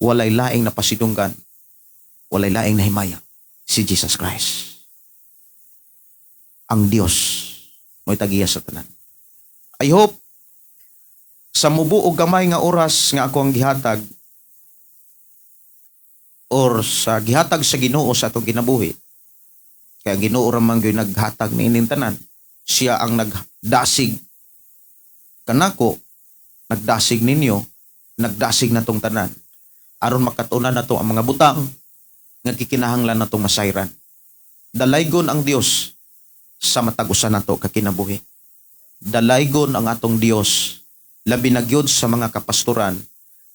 walay laing napasidunggan, walay laing nahimaya, si Jesus Christ. Ang Dios mo'y tagiya sa tanan. I hope sa mubo og gamay nga oras nga ako ang gihatag or sa gihatag sa Ginoo sa atong kinabuhi. Kaya ang Ginoo ra man gyud naghatag niining tanan. Siya ang nagdasig kanako, nagdasig ninyo, nagdasig natong tanan aron makatunan nato ang mga butang nga gikinahanglan natong masayran. Dalaygon ang Dios sa matag usa nato ka kinabuhi. Dalaygon ang atong Dios, labi na gyud sa mga kapastoran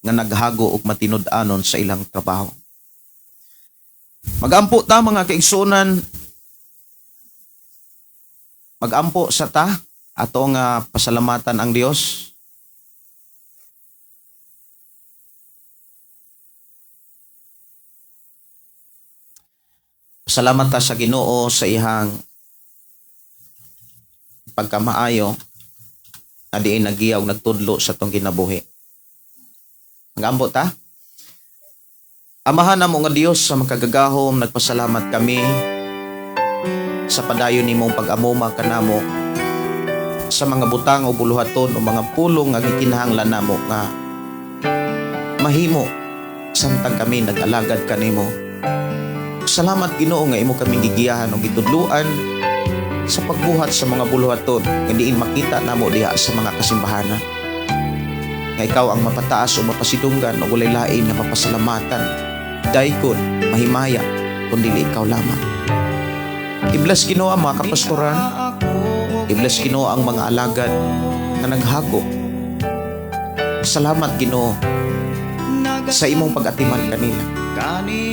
nga naghago og matinud-anon sa ilang trabaho. Magampo ta, mga kaigsuonan, magampo sa ta ato nga pasalamatan ang Dios. Salamat ta sa Ginoo sa ihang pagkamaayo na diin nagiyaw nagtudlo sa atong kinabuhi. Magampo ta. Amahan namo nga Dios sa makagagahom, nagpasalamat kami sa padayon nimong pag-amuma kanamo sa mga butang o buluhaton o mga pulong nga gikinahanglan namo nga mahimo samtang kami nag-alagad kanimo. Salamat, Ginoo, nga imo kaming gigiyahan o gitudluan sa pagbuhat sa mga buluhaton nga diin makita namo diha sa mga kasimbahanan. Nga ikaw ang mapataas o mapasidunggan o walay lain nga mapasalamatan, daykon, mahimaya, kundi ikaw lamang. I-bless, Ginoo, ang mga kapastoran, i-bless, Ginoo, ang mga alagad nga naghago. Salamat, Ginoo, sa imong pag-atiman kanila.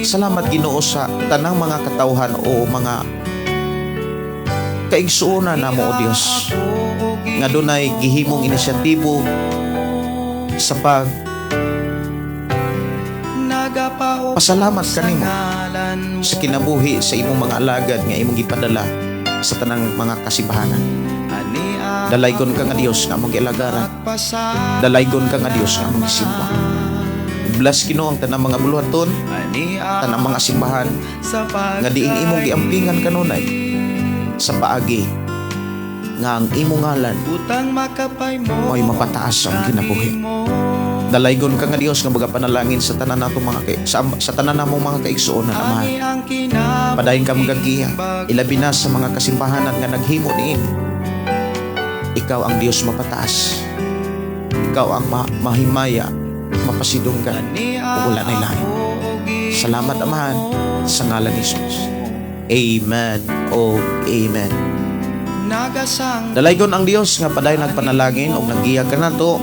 Salamat, Ginoo, sa tanang mga katawhan o mga kaigsuonan namo, o Dios, nga dunay gihimong inisyatibo sa pag pasalamat kanimo sa kinabuhi sa imong mga alagad nga imong gipadala sa tanang mga kasimbahanan. Dalaygon ka nga Dios nga among gialagaran. Dalaygon ka nga Dios nga among gisimba. Bless, Ginoo, ang tanang mga buluhaton, tanang mga simbahan nga diin imong giampingan kanunay sa paagi nga ang imong ngalan Butang makapay mo mo'y mapataas ang kinabuhi. Dalaygon ka nga Dios nga magapanalangin sa tanan nato mga kay, sa tanan namong mga kaigsuonan, Amahan. Ani ang kinabuhi. Padayon ka magagiya, ilabi na sa mga kasimbahanan nga naghimo niini. Ikaw ang Dios mapataas. Ikaw ang mahimaya, mapasidunggan, ug wala nay lain. Salamat, Amahan, sa ngalan ni Jesus. Amen o amen. Nagasang Dalaygon ang Dios nga padayon nagpanalangin og naggiya kanato.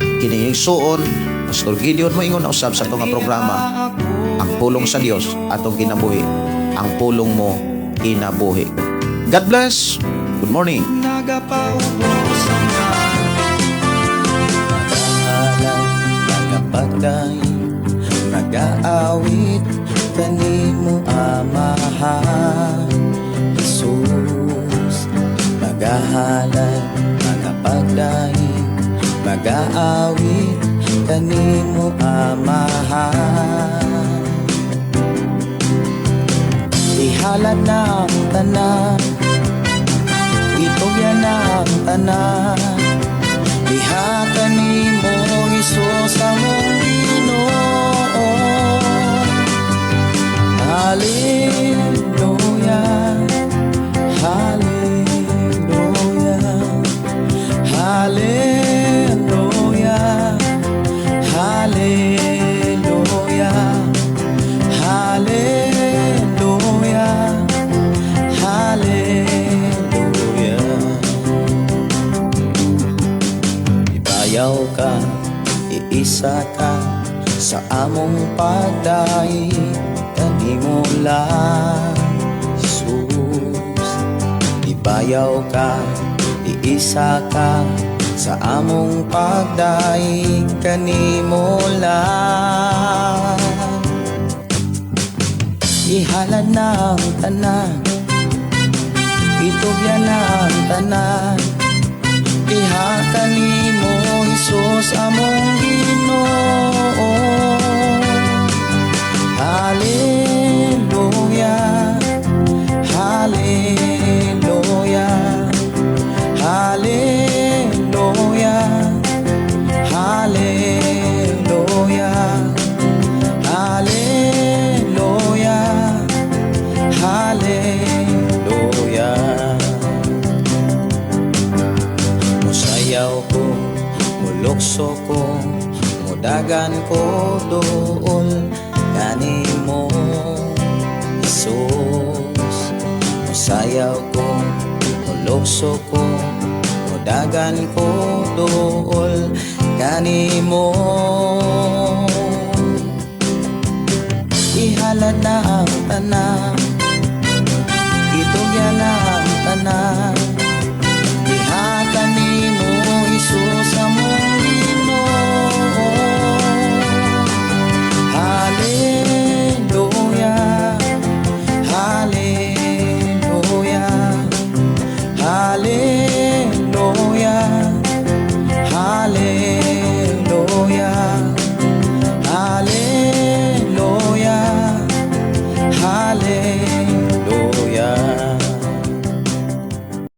Kini igsuon, Pastor Gideon, moingon na usab sa ato nga programa, Ang Pulong sa Dios atong kinabuhi. Ang pulong mo, kinabuhi. God bless. Good morning. Nagapaubos ang Nagahalad, nagapagdaig, nagaawit kanimo, Amahan Jesus. Magahalad, magapagdaig, magaawit kanimo, Amahan. Ihalad na ang tanan, itugyan na ang tanan diha kanimo, Hesus among Ginoo. Hallelujah, Hallelujah, Hallelujah, Hallelujah, Hallelujah, Hallelujah. Ibayaw ka, iisa ka sa among pagdaig kanimo lang, Jesus. Ibayaw ka, iisa ka sa among pagdaig kanimo lang. Ihalad na ang tanan, itugyan na ang tanan diha kanimo, Hesus among Ginoo. Hallelujah, Hallelujah, Hallelujah, Hallelujah, Hallelujah, Hallelujah. Musayaw ko, mulukso ko, mudagan ko duol kanimo, Jesus. Musayaw ko, mulukso ko, mudagan ko duol kanimo. Ihalad na ang tanan, itugyan na.